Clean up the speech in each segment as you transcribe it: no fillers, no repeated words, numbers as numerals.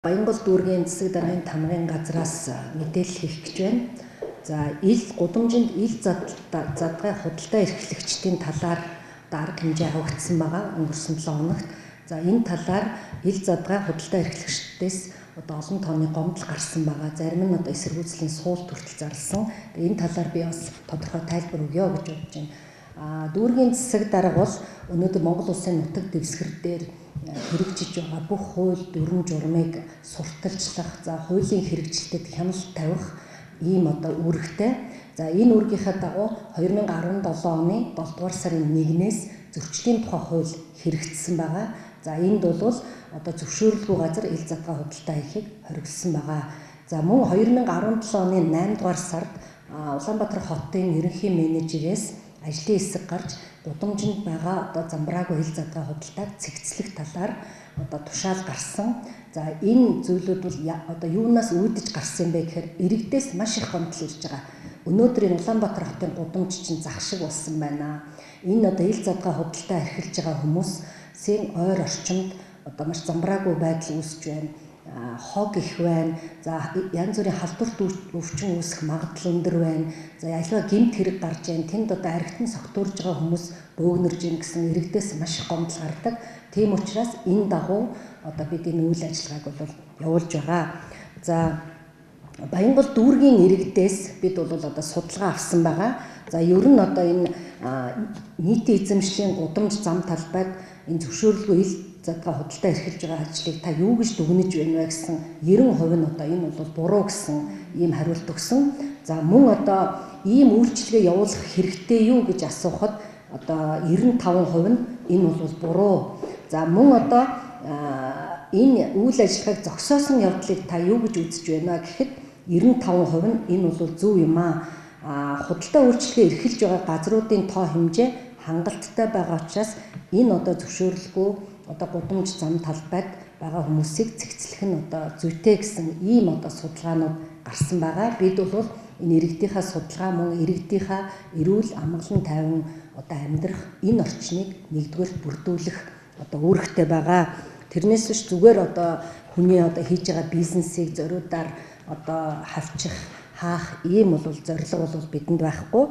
Баянгол дүүргийн засаг даргын тамгын газраас мэдээлэл хийх гэж байна. За, ил гудамжинд ил задгай худалдаа эрхлэгчдийн талаар арга хэмжээ авагдсан байгаа өнгөрсөн 7 хоногт. За, энэ талаар ил задгай худалдаа эрхлэгчдээс одоо олон тооны гомдол гарсан байгаа. Зарим нь одоо эсэргүүцлийн суул хүртэл зарласан. Энэ талаар би бас тодорхой тайлбар өгье гэж бодож байна. Дүүргийн засаг дарга бол өнөөдөр Монгол улсын нутаг дэвсгэр дээр хэрэгжиж байгаа бүх хууль дүрэм журмыг сурталчлах, за хуулийн хэрэгжилтэд хяналт тавих ийм одоо үүрэгтэй. За, энэ үүргийнхээ дагуу 2017 оны 7 дугаар сарын 1-ээс зөрчлийн тухай хууль хэрэгжсэн байгаа. За, энд бол одоо зөвшөөрлгүй газар ил задгай худалдаа хийхийг хориглосон байгаа. За, мөн 2017 оны 8 дугаар сард Улаанбаатар хотын ерөнхий менежерээс ажлын хэсэг гарч гудамжинд байгаа одоо замбраагүй ил задгай худалдааг цэгцлэх талаар одоо тушаал гарсан. За, энэ зүйлүүд бол одоо юунаас үүдэж гарсан юм бэ гэхээр иргэдээс маш их гомдол ирж байгаа. Өнөөдөр энэ Улаанбаатар хотын гудамж чинь зах шиг болсон байна. Энэ одоо ил задгай худалдаа эрхэлж байгаа хүмүүсийн ойр орчимд одоо маш замбраагүй байдал үүсэж байна. Хог их байна. За, янз бүрийн халдварт өвчин үүсэх магадлал өндөр байна. За, альва гэмт хэрэг гарч байна. Тэнд одоо архитан согтуурж байгаа хүмүүс бөөгнөрж ийн гэсэн иргэдээс маш их гомдол гардаг. Тийм учраас энэ дагуу одоо бид энэ үйл ажиллагааг бол явуулж байгаа. За, Баянгол дүүргийн иргэдээс бид бол одоо судалгаа авсан байгаа. За, ер нь одоо энэ нийтийн эзэмшлийн гудамж зам талбайд энэ зөвшөөрлгүй ил задгай худалдаа эрхэлж байгаа ажлыг та юу гэж дүгнэж байна вэ гэсэн 90% нь одоо энэ бол буруу гэсэн ийм хариулт өгсөн. За, мөн одоо ийм үйлчилгээ явуулах хэрэгтэй юу гэж асуухад одоо 95% нь энэ бол буруу. За, мөн одоо энэ үйл ажиллагааг зогсоосон явдлыг та юу гэж үзэж байна гэхэд 95% нь энэ бол зөв юм аа. Худалдаа үйлчилгээ эрхэлж байгаа газруудын тоо хэмжээ хангалттай байгаа учраас энэ одоо зөвшөөрлгүй одоо гудамж зам талбайд байгаа хүмүүсийг цэгцлэх нь одоо зүйтэй гэсэн ийм одоо судалгаанууд гарсан байгаа. Бид бол энэ иргэдийнхаа судалгаа мөн иргэдийнхаа эрүүл амгалан тайван одоо амьдрах энэ орчныг нэгдүгээр бүрдүүлэх одоо үүрэгтэй байгаа. Тэрнээс биш зүгээр одоо хүний одоо хийж байгаа бизнесийг зориудаар одоо хавчих, хаах ийм бол зорилго бол бидэнд байхгүй.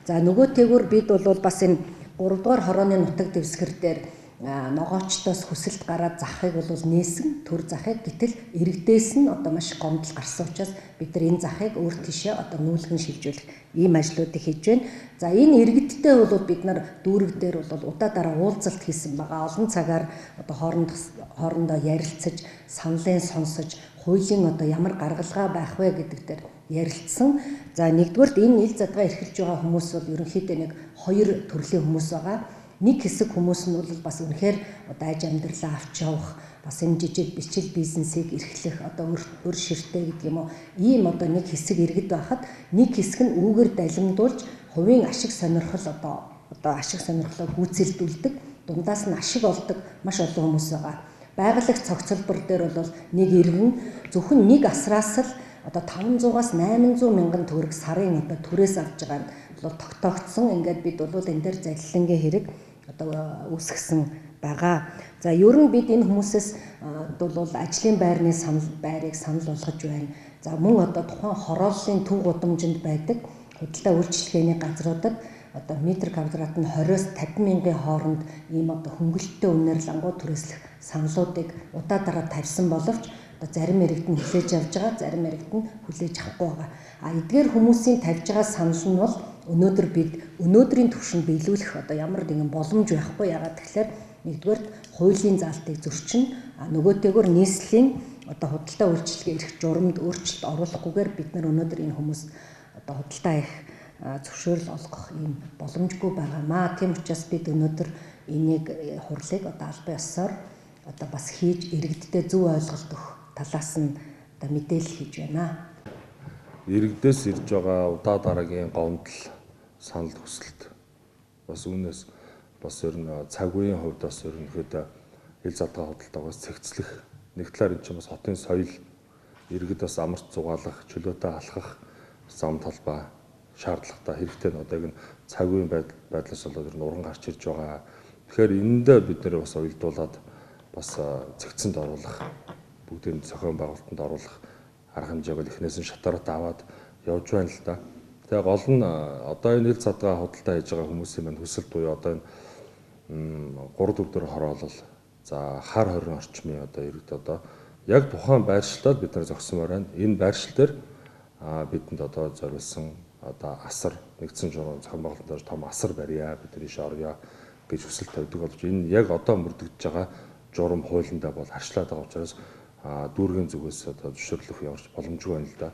За, нөгөө тэгвэр бид бол бас энэ 3 дугаар хорооны нутаг дэвсгэр дээр ногоочдоос хүсэлт гараад захыг бол нээсэн төр захыг, гэтэл иргэдээс нь одоо маш гомдол гарсан учраас бид нар энэ захыг өөр тийшээ одоо нүүлгэн шилжүүлэх ийм ажлуудыг хийж байна. За, энэ иргэдтэй бол бид нар дүүрэг дээр бол удаа дараа уулзалт хийсэн байгаа. Олон цагаар одоо хоорондоо ярилцаж, саналын сонсож, хуулийн одоо ямар гаргалгаа байх вэ гэдэг дээр ярилцсан. За, нэгдүгээрт энэ ил задгай эрхэлж байгаа хүмүүс бол ерөнхийдөө нэг хоёр төрлийн хүмүүс байгаа. Нэг хэсэг хүмүүс нь бол бас үнэхээр одоо аж амьдралаа авч явах, бас энэ жижиг бичил бизнесийг эрхлэх одоо өр ширтээ гэдэг юм уу, ийм одоо нэг хэсэг иргэд байхад нэг хэсэг нь үүгээр далимдуулж хувийн ашиг сонирхол одоо ашиг сонирхлоо гүйцэлдүүлдэг, дундаас нь ашиг олдог маш олон хүмүүс байгаа. Байгаль цогцолбор дээр бол нэг иргэн зөвхөн нэг асраас л одоо 500-аас 800 мянган төгрөг сарын одоо түрээс авч байгаа нь бол тогтоогдсон. Ингээд бид бол энэ дээр залилангийн хэрэг одоо үүсгэсэн байгаа. За, ер нь бид энэ хүмүүсээс бол ажлын байрны санал байрыг санал болгож байна. За, мөн одоо тухайн хорооллын төв гудамжинд байдаг худалдаа үйлчилгээний газруудад одоо метр квадрат нь 20-оос 50 мянган хооронд ийм одоо хөнгөлөлттэй үнээр лангуу түрээслэх саналуудыг удаа дараа тавьсан боловч одоо зарим иргэд нь хүлээж авч байгаа, зарим иргэд нь хүлээж авахгүй байгаа. А эдгээр хүмүүсийн тавьж байгаа санал нь бол өнөөдөр бид өнөөдрийн түвшинд биелүүлэх одоо ямар нэгэн боломж байхгүй. Ягаад гэхээр нэгдүгээрт хуулийн заалтыг зөрчин, нөгөөтэйгөр нийслэлийн одоо худалдаа үйлчилгээ эрх журамд өөрчлөлт оруулахгүйгээр бид нар өнөөдөр энэ хүмүүс одоо худалдаа их зөвшөөрөл олгох ийм боломжгүй байгаамаа. Тийм учраас бид өнөөдөр энийг хурлыг одоо албан ёсоор одоо бас хийж иргэдтэй зөв ойлголт өгөх талаас нь одоо мэдээлэл хийж байна. Иргэдээс ирж байгаа удаа дараагийн гомдол, санал хүсэлт бас үүнээс бас ер нь цаг үеийн хувьд бас ерөнхийдөө ил задгай худалдаагаас цэгцлэх нэг талаар энэ чинь бас хотын соёл иргэд бас амарч зугаалах, чөлөөтэй алхах зам талбай шаардлагатай хэрэгтэй нь одоо энэ цаг үеийн байдлаас болоод ер нь уран гарч ирж байгаа. Тэгэхээр энэндээ бид нэр бас уялдуулаад бас цэгцэнд оруулах бүгдийг зохион байгуулалтанд оруулах арга хэмжээг бол эхнээс нь шатаарат аваад явж байна л да. Тэгээ гол нь одоо энэ ил задгаа худалдаа хийж байгаа хүмүүсийн маань хүсэл буюу одоо энэ 3 4 дэх хороолол за хар 20 орчмын одоо иргэд одоо яг тухайн байршилдаа бид нар зогсмоор байна. Энэ байршил дээр бидэнд одоо зориулсан одоо асар нэгдсэн зохион байгуулалтаар том асар барья, бид нар ийш оръё гэж хүсэл тавьдаг болж энэ яг одоо мөрдөгдөж байгаа журам хуулиндаа бол харшлаад байгаа учраас дүүргийн зүгээс одоо зөвшөөрлөх ямарч боломжгүй байна л да.